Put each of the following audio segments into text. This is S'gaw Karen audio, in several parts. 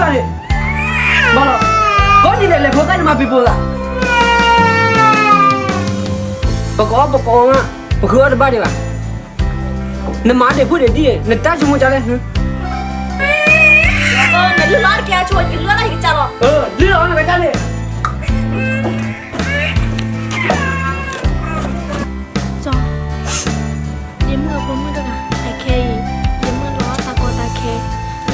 ဘၣ်လီၤ, ကိးနံၤဒဲးလဲၤဖိသၣ်န့ၣ်မၤပ့ၤပိာ်သး, ပကအီၣ်ပကအီမး, ပဃုအီၣ်တဘၣ်ဒံးဘၣ်, နမၤဒံးဖိဒံးဒ်, နတၢ်ဆိကမိၣ်ကလဲၣ်, နလုၢ်လီၤတကဲဆိ, ယလုၢ်လီၤယကစၢ်လီၤ, လုၢ်လီၤနကစၢ်န့ၣ် စီၤ, ဒ့မုၣ်အဖိမုၣ်တဂၤ အခဲအံၤ, ဒ့မုၣ်လီၤတၢ်ကီတၢ်ခဲ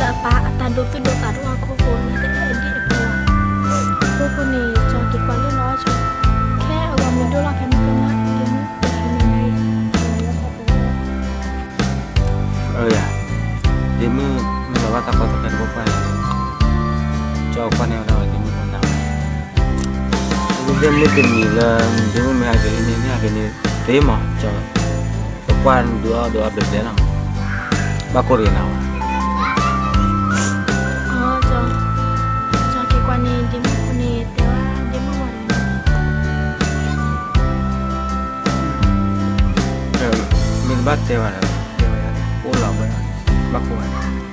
လၢအပၢ်အတၢ်ဒိသူၣ်ဒိသးတအိၣ်အခိၣ်ဃိ လၢတအဲၣ်ဒိးအဖိဘၣ်. အခိၣ်ဃိန့ၣ် စီၤက့ၤကွၢ်လၢလီၤအီၤ, ခဲအဂီၤမ့ၢ်ဒိၣ်လီၤ ခဲမုၢ်ကမၣ် ဒ့မုၣ်ကဟဲန့ၣ် ဒ့မုၣ်မ့ၢ်လီၤဘၣ်တၢ်ကီတၢ်ခဲတဘိပှၢ်န့ၣ်, ကၠီကွၢ်န့ၢ်ဝဲဒၣ်ဒ့မုၣ်အိၣ်နၤ, ဒ့မုၣ်မ့ၢ်တနံၤလၢ ဒ့မုၣ်မ့ၢ်ဟဲက့ၤလံန့ၣ် မ့ၢ်ဟဲက့ၤန့ၣ်သ့မး, ကၠီ, ပကွၢ်ဒုးအီၣ်ဒုးအီဘျဲဘျဲလီၤ, ဘၣ်ကိၢ်တဂ့ၤနၤဝဲ. ကၠီ, ကၠီက့ၤကွၢ်န့ၣ် ဒ့မုၣ်ဖိန့ၣ် တဲဝဲဒ့မုၣ်ဝဲန့ၣ် မ့ၢ်တဘၣ်တဲဝဲဒီး တဲဝဲဒၣ် အိၣ်လီၤဝဲ, ဘၣ်ကိၢ်ဝဲ, လီၤ.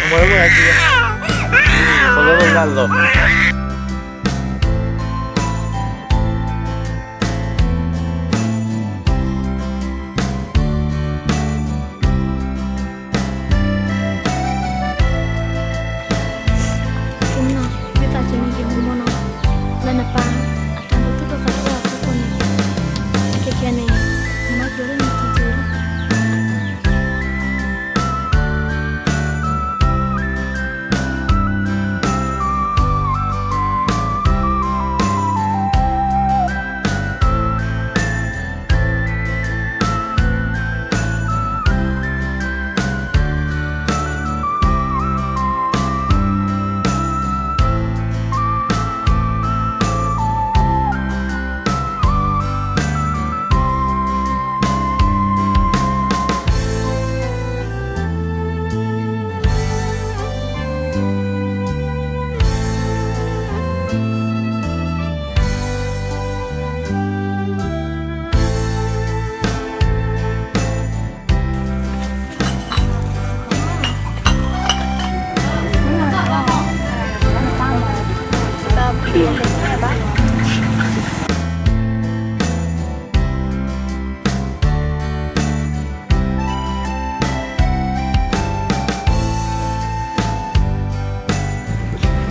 မ့ၢ်သးက့ၤန့ၣ်က့ၤမ့ၢ်နီၤ, လၢနပၢ်အတၢ်ဒိသူၣ်ဒိသးတအိၣ်အခိၣ်ဃိန့ၣ်, ခဲခဲန့ၣ် နဘၣ်က့ၤလၢနထံက့ၤလီၤ.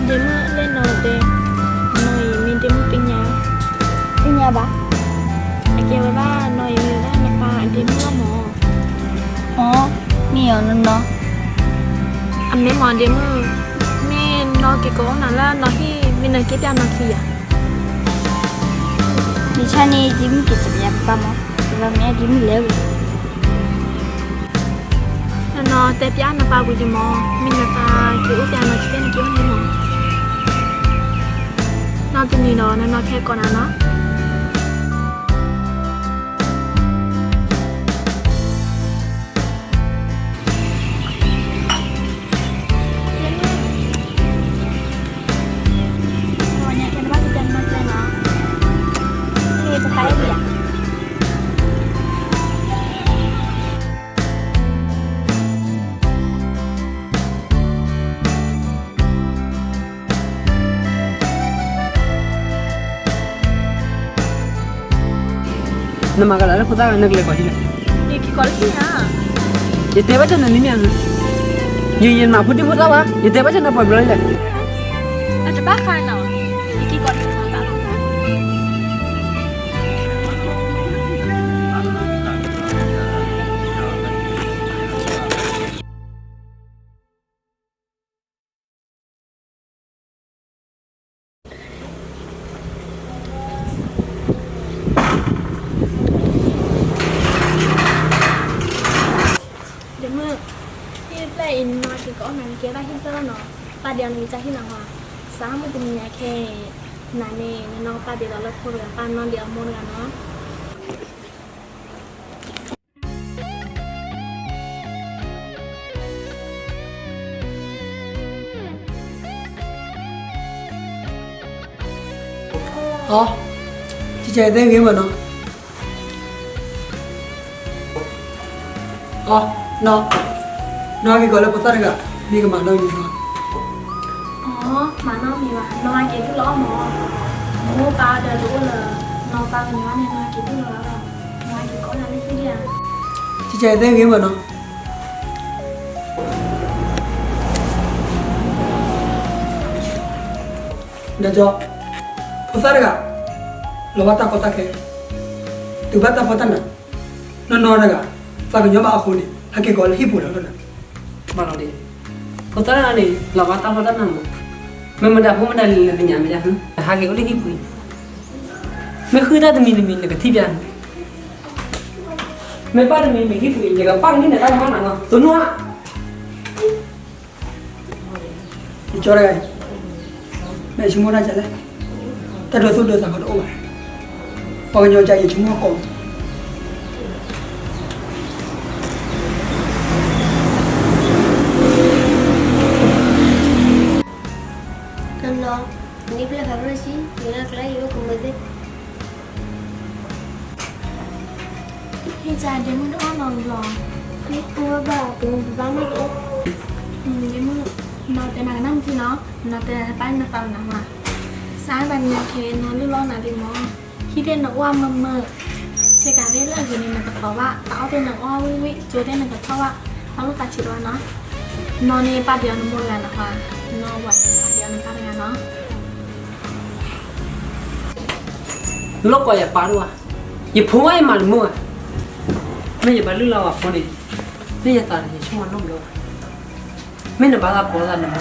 ဒ့မုၣ်လၢနီၢ်တဲ, နီၢ်အံၤမ့ၢ်ဒ့မုၣ်သ့ၣ်ညါ, သ့ၣ်ညါဘၣ်, အကဲဝဲဒၣ်နီၢ်အံၤမ့ၢ်ဝဲဒၣ်နပၢ်အဒ့မုၣ်လီၤမး. အီ, မ့ၢ်အီၤနီၢ်နီၢ်, အမ့ၢ်မးဒ့မုၣ်, မ့ၢ်နီၢ်က့ၤကိးနၤလၢနီၢ်ဟံၣ် မ့ၢ်နက့ၤပျၢ်နီၢ်ခံယၤ. မ့ၢ်ဆါန့ၣ် ဒ့မုၣ်က့ၤစံးပျၢ်ပၢ်မး, တဘျီမ့ၢ်ဒ့မုၣ်လဲၤဝံၤ နီၢ်နီၢ်တဲပျၢ်နပၢ်ဝံၤန့ၣ်မး, မ့ၢ်နပၢ်က့ၤအိၣ်ပျၢ်နီၢ်ခံဖဲနက့ၤအိၣ်န့ၣ်မး. နီၢ်တနံၤဒီး နီၢ်နီၢ်ကဟဲကိးနၤနီၤ. နမၤကလၤလၢဖိသၣ်ဂၤ နကလဲၤကိးဟံၣ်လဲၣ်. ယက့ၤကိးလၢဟံၣ်ဧါ. ယတဲဘၣ်ဆၣ်နၤမ့မ့ၢ်ဧါ, ယမၤဖိဒံဖိသၣ်ဘၣ်, ယတဲဘၣ်ဆၣ်နၤပှဲၤဘျီလဲၣ်. အတဘၣ်ဃးနီၤ, ယက့ၤကိးလၢဟံၣ်ဘၣ်လီၤ. ဒ့မုၣ်, ဟံၣ်တဖျၢၣ်အံၤ နနီၢ်က့ၤကိးနၤ နကဲဒၣ်ဟံၣ်တဖျၢၣ်လီၤနီၤ. ပာ်ဒ့းအီၤန့ၣ် ကစၢ်ဟံၣ်နၤဟီ, စးမုၢ်တနံၤညါခဲအံၤ နၤန့ၣ် နနီၢ်ကပာ်ဒ့းလီၤလၢဖိတဂၤ ပာ်နီၢ်ဒ့းအီၤမိၢ်တဂၤနီၤ. အီ, ကကဲသ့ဂ့ၤမးနီၤ. အီ, နီၢ်, နီၢ်ဟဲက့ၤကိးလၢဖိသၣ်တဂၤ မ့ၢ်ကမၤနီၣ်မံၤလီၤ. အီ, မၤနီၣ်မံၤဘၣ်, နီၢ်ဟဲက့ၤဒုၣ်လီၤအီၣ်မး, မိၢ်ပၢ်ဒီးတအိၣ်လၢၤ, နီၢ်ပၢ်ကညီန့ၣ် နီၢ်ဟဲက့ၤဒုၣ်လီၤလီၤ, နီၢ်ဟဲက့ၤကိးနၤလၢဟံၣ်ဧါ. ကဲကဲ သ့ဂ့ၤမးနီၢ်. ဒီးကၠီ, ဖိသၣ်တဂၤ လီၤဘၣ်တၢ်ကီတၢ်ခဲ, တုၤဘၣ်တၢ်ဖှီၣ်တၢ်နး, နီၢ်နီၢ်တဂၤ သးကညီၤဘၣ်အဃိန့ၣ် ဟဲက့ၤကိးလၢဟံၣ်ပူၤလီၤလီၤနၤ. ဘၣ်လီၤဒ့, ဖိသၣ်တဂၤန့ၣ် လီၤဘၣ်တၢ်ဖှီၣ်တၢ်နးမး, မ့ၢ်မတၤဖိမတၤလံၤလၢကညးမ့ၢ်ယါ, ဟဲက့ၤအိၣ်လၢဟံၣ်ပူၤအံၤ, မ့ၢ်ဃုတၢ်တမံၤတမံၤ နကထံၣ်ပျၢ်, မ့ၢ်ဘၣ်တမံၤမံၤဟံၣ်ပူၤအံၤ ယကပၣ်ကနံၣ်နၤတၢ်ကမၣ်နၤနီၢ်, တနူၤဧါ. ယကၠီတဂၤအံၤ, မ့ၢ်ဆိကမိၣ်တၢ်ကလဲၣ်, တၢ်ဒိသူၣ်ဒိသးကတအိၣ်ဘၣ်, ပှၤကညီကါယဆိကမိၣ်ကိး, တနီၤ, နံၣ်ဖျၢၣ်ဖးဖျၢၣ်ဆံး, ယနၢ်ကျဲယအိၣ်ကမၢသ့ၣ် ဟ့ၣ်ကၢဒ့မုၣ်တအီၣ်နီတဘျီ, ဟ့ၣ်ကူဝဲဘၣ်ပပၢ်မ့ၢ်တအိၣ်, ဒ့မုၣ်, နီၢ်တဲနၤကနၣ်မထံနီၤ, နီၢ်တဲပၢ်နသးမနၤမး, စးဘၣ်နၤခဲ နီၢ်လုၢ်လီၢ်နၤဒံးမး, ဟံၣ်သ့ၣ်နအီၣ်မုာ်မုာ်, ဆ့ကၤသ့ၣ်လၢအဂ့ၤန့ၣ်နကတီၤဘၣ်, တၢ်အီၣ်သ့ၣ်နအီၣ်ဝံၣ်ဝံၣ်, ကၠိသ့ၣ်နကထီၣ်ဘၣ်, အီၣ်လိာ်သးဆံးတဝဲနီၤ, နီၢ်န့ၣ်ပာ်ဒံးအီၤနမိၢ်တဂၤနၤ, နီၢ်ဝဲန့ၣ်ပာ်ဒံးအီၤနပၢ်တဂၤနီၤ. လိၣ်ကိးယပၢ်ဒိၣ်ဧါ, ယဖိမးယမၤတမုာ်ဧါ, မ့ၢ်ယဘၣ်လုၢ်လီၤဝဲဖိန့ၣ်, လၢယသးန့ၣ်ယဆိကမိၣ်နီတဘျီဘၣ်, မ့ၢ်နဘၣ်သးကိးသးနမါ,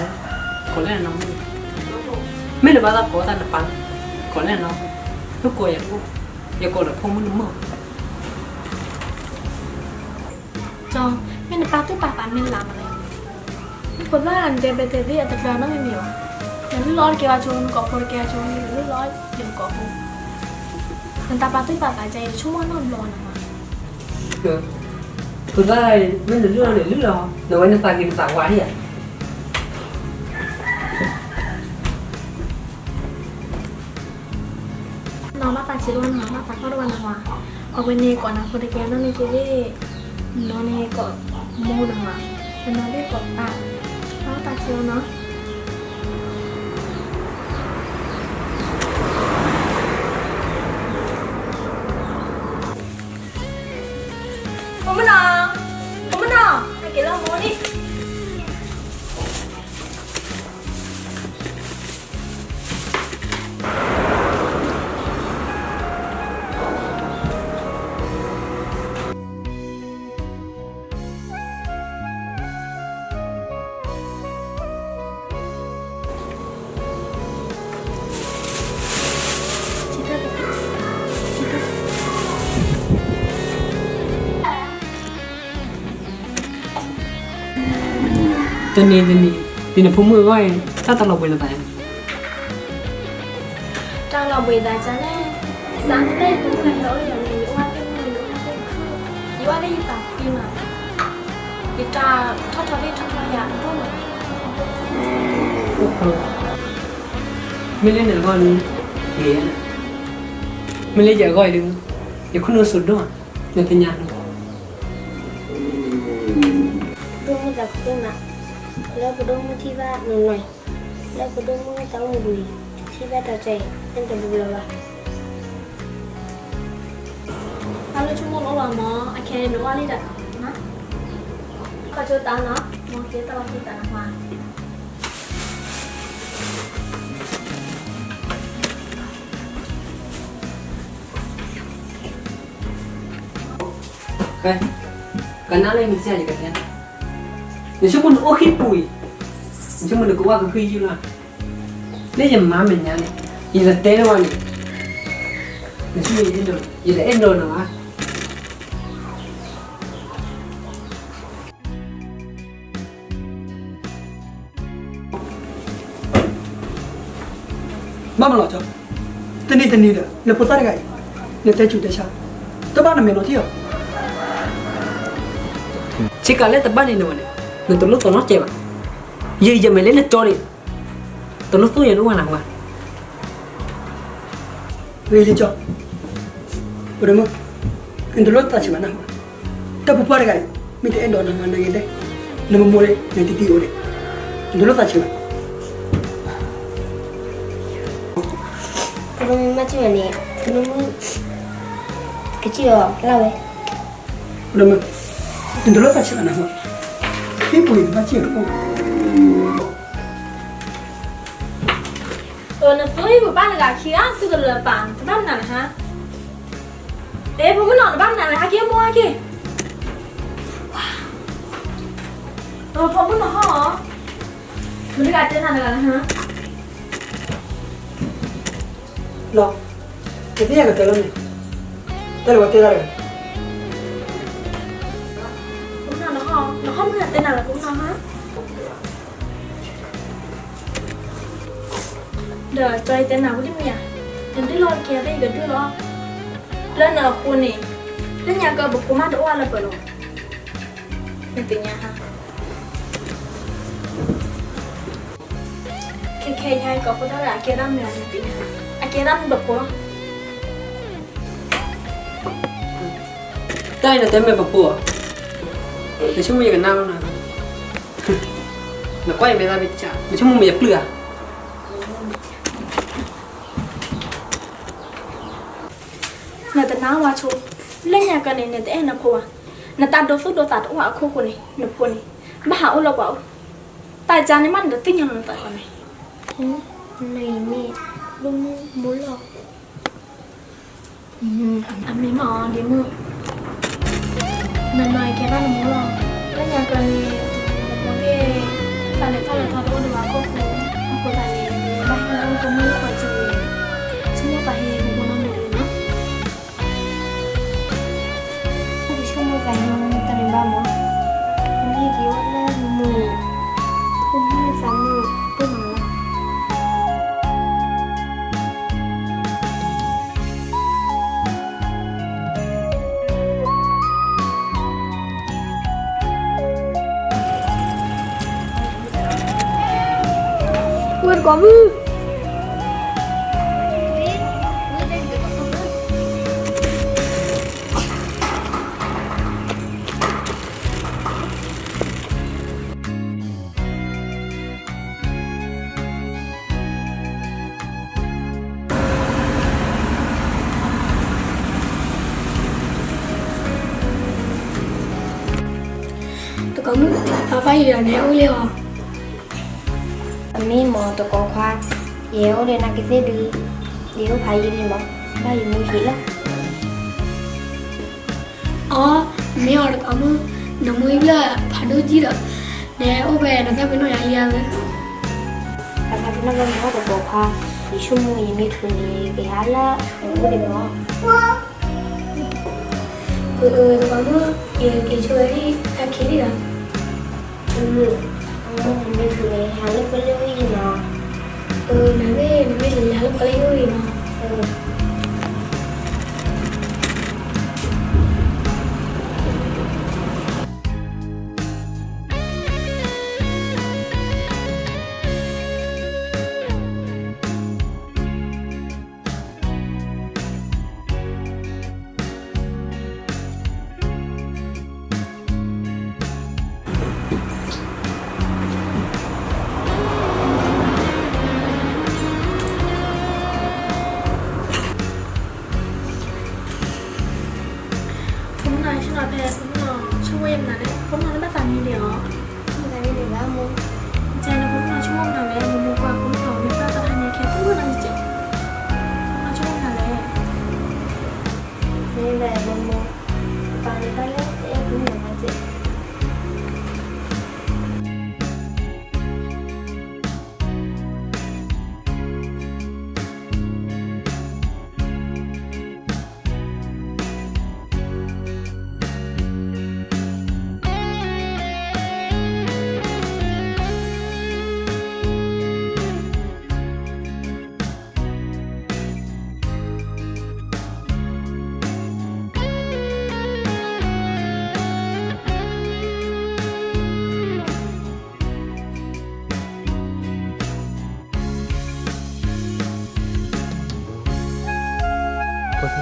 ကိးလၢနမါ, မ့ၢ်နဘၣ်သးကိးသးနပၢ်, ကိးလၢနမါ, လိၣ်ကိးယတအိၣ်, ယကိးဒီးဖိမုၣ်တမုာ် ကၠီ, မ့ၢ်နပာ်သူၣ်ပာ်သးမ့ၢ်လၢမလဲၣ်, ဖိသၣ်နတဲဘဲတဲသ့ၣ်အတကျၢၤနီတမံၤမံၤဘၣ်, နလုၢ်လီၤတကဲဝဲကၠိ နကိးဖိတကဲကၠိ နလုၢ်လီၤယကကိးဖိ, နတၢ်ပာ်သူၣ်ပာ်သးကဲ ယဆိကမိၣ်နီတဘျီနမါ, ဖိသၣ်, မ့ၢ်နလုၢ်လီၤန့ၣ်လုၢ်လီၤ, နဝဲနသးက့ၤနသးဝါဒံးဧါ. နီၢ်ဘၣ်သးဆံးတဝဲနီၤ, ဘၣ်သးထီၣ်တဝဲနီၤ, အဝဲန့ၣ်ကိးနၤဖိတကဲနီၢ်န့ၣ်က့ၤ, နီၢ်န့ၣ်ကိးမိၢ်နီၤ, အနီၢ်ဒ့ၣ်ကိးပၢ်, ဘၣ်သးဆံးတဝဲနီၤ. ဖိမုၣ်နီၢ်, ဖိမုၣ်နီၢ်, ဟဲက့ၤလၢမိၢ်န့ၣ်. တနံၤတနံၤ, ဒ်နဖိမုၣ်အဂီၢ်အံၤ, တၢ်တလီၤဘှံးနသးဧါ. တၢ်လီၤဘှံးသးကလဲၣ်, စးထီၣ်လၢယဖိမုၣ်ဟဲအိၣ်လၢယၤန့ၣ် ယအိၣ်ဝဲသ့ၣ်မုၣ် ယအိၣ်ဝဲသ့ၣ်ခုၣ်, ယအိၣ်ဝဲသ့ၣ်ယသးဖှံမး, ယတၢ်ထီၣ်ထီသ့ၣ်ထီၣ်ထီယၤအဒိၣ်မး. မ့ၢ်လၢနအဂီၢ်န့ၣ်, ဂ့ၤ, မ့ၢ်လၢယအဂီၢ်အံၤဒီး, ယခိၣ်နူာ်စိၤဒိၣ်ဧါ, နသ့ၣ်ညါန့ၣ် ဒိၣ်မုၢ်သးခုဒိၣ်မး, လၢပဒိၣ်မုၢ်ထံၣ်ဘၣ်နီၢ်နီၢ်, လၢပဒိၣ်မုၢ်တၢ်အိၣ်မူအံၤ, ထံၣ်ဘၣ်တၢ်ကဲအံၤ တၢ်တဘျီဘျီဘၣ်. တၢ်လၢဆိကမိၣ်လီၤလီၤမး, အခဲအံၤနအိၣ်လံဒီး, ခီကၠိတၢ်နီၤ, မ်က့ၤတၢ်လီၤက့ၤတၢ်နၤမး. ကနၣ်လၢနစၢ်ယကတဲ, နဆိကမိၣ်နအိၣ်ဟံၣ်ပူၤအံၤ, နဆိကမိၣ်နကဝၣ်ကဟုၣ်ယုၢ်လီၤ, လၢယမါမဲာ်ညါန့ၣ်, ယတတဲလၢၤဘၣ်န့ၣ်, နဆိကမိၣ်ယအဲၣ်ဒိး, ယတအဲၣ်ဒိးနၤဘၣ်. ဘၣ်မနုၤလီၤကၠီ, တနံၤတနံၤဒီး နဖိသၣ်တဂၤအံၤ, နတဲဆူးတဲဆါ, တဘၣ်နမဲာ်နီၢ်ထံၣ်ဧါ. ဆ့ကၤလၢတဘၣ်န့ၣ်နဝဲန့ၣ်, နတလိၣ်သီနီတစဲးဘၣ်. ယယမဲာ်လၢနကၠီန့ၣ်, တလိၣ်သိၣ်ယၤတအိၣ်နၤဘၣ်. ဂ့ၤလံကၠီ, ပဒိၣ်မုၣ်, နတလိၣ်သးဆံးဘၣ်နၤဘၣ်. တၢ်ပူၤပှၢ်တဂၤအံၤ, မ့ၢ်တအဲၣ်ဒိးနၤမၤနၤဂ့ၤတဲ, နမမိၢ်န့ၣ် နတံၤတံၤအိၣ်ဒံး, နတလိၣ်သးဆံးဘၣ်. မ့ၢ်မၤစံးဘၣ်န့ၣ်, ကစံးအီၤလၢဝဲ, နတလိၣ်သးဆံးဘၣ်နၤ, သ့ၣ်ပူၤန့ၣ်တဘၣ်စံးအီၤတအိၣ်. နသိအံၤပဘၣ်တဂၤခံဂၤ သုတလၢၤပာ် တဘၣ်မနုၤလဲၣ်ဟါ. အဲ ဖိမုၣ်နီၤ တဘၣ်မနုၤလဲၣ် ဟဲက့ၤမိၢ်ဟဲက့ၤ. ဖိမုၣ်နီၤဟီၣ်, မတဂၤတဲနၤတဂၤလဲၣ်ဟါ. လီၤ, နသ့ၣ်ညါကတၢၢ်လီၤန့ၣ်, တၢ်လၢဝဲတဲတၢ်တဂၤ. ဖိမုၣ်နီၤ နဟီၣ်မတဂၤတဲနၤလၢဖိမုၣ်နီၤဟါ. ဒီးကၠီယတဲနၤဝဲတမံၤဧါ, နဒုးလီၤတက့ၢ် သ့ၣ်ယကဒုးလီၤ. လၢနအဃိန့ၣ်, လၢညါကပဖိမးတအိၣ်အါလၢပှဲၤလီၤ. နသ့ၣ်ညါဟါ. ခဲခဲညါကိးဖိတၢ်ဒီး အကဲဒၣ်မနုၤနသ့ၣ်ညါ, အကဲဒၣ်မနုၤပဖိလီၤ. တၢ်အံၤနတဲမ့ၢ်ပဖိဧါ, နဆိကမိၣ်ယကနၣ်လီၤနၤ, နကွၢ်ယမဲာ်သၣ်ဘၣ်တကး နဆိကမိၣ်မ့ၢ်ယပျုၢ်ဧါ. နတနာ်ဝဲဆိ, လၢညါကန့ၣ် နတအဲၣ်နဖိဘၣ်, နတၢ်ဒိသူၣ်ဒိသးတအိၣ်အခိၣ်ဃိန့ၣ် နဖိန့ၣ် ဘၣ်ဟးအိၣ်လၢပှၤအိၣ်, တၢ်ကါန့ၣ်မးနတသ့ၣ်ညါလီၤနသးဃီန့ၣ်. နအံၤမ့ၢ် ဘၣ်မူမိၢ်လီၤ. အမ့ၢ်မ့ၢ်အီၤဒ်မုၢ်, နနီၢ်အကဲဘၣ်နမိၢ်လီၤ. လၢညါကန့ၣ် နဖိသ့ၣ် တၢ်လဲၤထီၣ်လဲၤထီတအိၣ်ဒံးဘၣ်အခိၣ်ဃိ, အဃိသတးန့ၣ် ဘၣ်ဟဲအိၣ်လၢဖိမုၣ်လၢပှၤစုပူၤန့ၣ်, ဆိကမိၣ်သးဟဲဖိမုၣ်နီတမံၤန့ၣ်လီၤ. ဆိကမိၣ်သးဟဲတၢ်န့ၣ်ဘၣ်မး, မ့ၢ်က့ၤအိၣ်လၢမုၢ်, ဖိမုၣ်သးမုၢ်ဒိၣ်မးလီၤ. ဝဲတကိးမုၢ် တကိးမုၣ်, ပၢ်ပၢ်ယံာ်ဒီးနဟဲအိၣ်လံဧါ. အမ့ၢ်မ့ၢ်တကိးခွါ, ယဟဲအိၣ်ဒီးနၤကသ့ၣ်ဒုး, ယအိၣ်ဖးယံာ်လံမး, ဘၣ်ယမူယံာ်လီၤ. အီ, မ့ၢ်အီၤတကိးမုၣ်, နမူအံၤဘျၢၣ်ဖးဒိၣ်ကံဒီး, နဟဲအိၣ်ဖဲနသးပ့ၤနီၣ်ယၤလံဧါ. အသးပ့ၤနီၣ်လၢနအိၣ်တကိးခွါ, ယဆိကမိၣ်ယမ့ၢ်ချုးန့ၣ် ကဟးလၢအအိၣ်ဒံးမး. အၢ တကိးမုၣ်, ယက့ၤဆိဝဲဒၣ်တၢ်ခံလံဒီး. မုၢ်, မုၢ်မ့ၢ်ချုးန့ၣ် ဟးလၢပှၤလၢယအိၣ်အံၤနီၤ. အၢ နမ့ၢ်, နမ့ၢ်ချုးန့ၣ် ဟးလၢပှၤလၢယအိၣ်အံၤနီၤ. အၢ ဖိမုၣ်နီၤ ယဆိကမိၣ်ဖဲ ဖိမုၣ်နီၤ ဆိကမိၣ်ယဲမနုၤလဲၣ်, ဖိမုၣ်နီၤ နဘၣ်သးမံဒံးအီၤ, သးမံဒံးဘၣ်မိၢ်, ကဲန့ၣ် ဖိမုၣ်နီၤ ဆိကမိၣ်မနုၤလဲၣ်, မိၢ်မိၢ်ကွၢ် ဖိမုၣ်နီၤ မ့ၢ်သၣ်သၣ်တၢ်ဟဲန့ၣ် ခဲဖိမုၣ်နီၤ ကဲ, ဖိမုၣ်နီၤ ဆိကမိၣ်မနုၤလဲၣ်, မ့ၢ်ဝဲမိၢ်မိၢ်, ပၢ်န့ၣ်တၢ်လၢတအဲၣ်ဖိမုၣ်နီၤ ကဲ. ပှၤ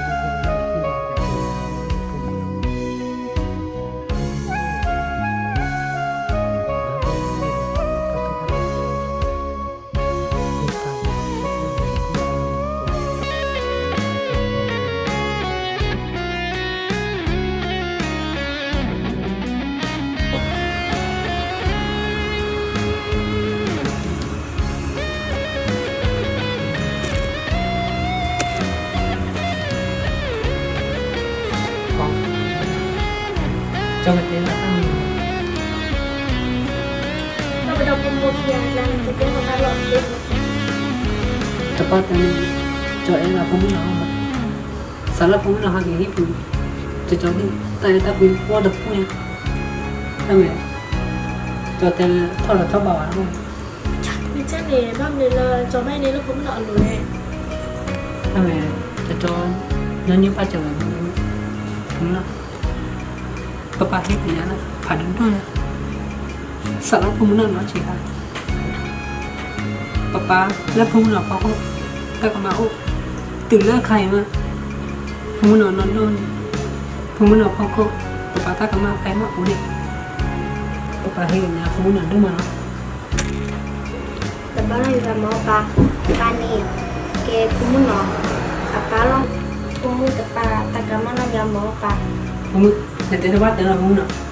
ကၠီကတဲလၢတၢ်မံၤ, တၢ်ပဒီပုၢ်ဝဲၢ်ခံဂၤအကျါန့ၣ် ကတဲလီၤတၢ်လီၢ်သ့, တပၢ်တဲန့ၣ်, ကၠီအဲၣ်လၢဖိမုၣ်နီၤ, စးလၢဖိမုၣ်နီၤဟဲက့ၤဟံၣ်ပူၤ, ကၠီဒ်တၢ်အဲၣ်တၢ်ကွံအိၣ်တပူၤညါ, တၢ်မ့ၢ်, ကၠီတဲလၢထီၣ်လၢထီၣ်ဘးဝဲ, မ့ၢ်န့ၣ် ဘၣ်မနုၤလၢကၠီဘၣ်န့ၢ်လၢဖိမုၣ်နီၤအလိၤလဲၣ်, တၢ်မ့ၢ်, ကၠီ, ညီနုၢ်ပၢ်စၢၤဝဲ, ဖိမုၣ်နီၤ, ပပၢ်ဟ့ၣ်ပှၤညါလၢဖးဒိၣ်ဒိၣ်ညါ, စးလၢဖိမုၣ်နီၤနီၢ်ဆံးခါ, ပပၢ်လၢဖိမုၣ်နီၤဖီခိၣ်, တၢ်ကမၣ်အိၣ်, တုၤလၢအခါအံၤမး, ဖိမုၣ်နီၤနီၢ်ဒိၣ်, ဖိမုၣ်နီၤဖီခိၣ်, ပပၢ်တၢ်ကမၣ်ဖဲမးအိၣ်န့ၣ်, ပပၢ်ဟ့ၣ်ပှၤညါဖိမုၣ်နီၤဒိၣ်မးနီၤ တဘၣ်နီတမံၤဘၣ်မၢ်ပၢ်, ပၢ်န့ၣ်, ကဲဖိမုၣ်နီၤ, အပၢ်လီၤ, ဖိမုၣ်တပၢ်တၢ်ကမၣ်နီတမံၤဘၣ်မၢ်ပၢ်, ဖိမုၣ်, နတဲတဘၣ်တဲလီၤဖိမုၣ်နီၤ,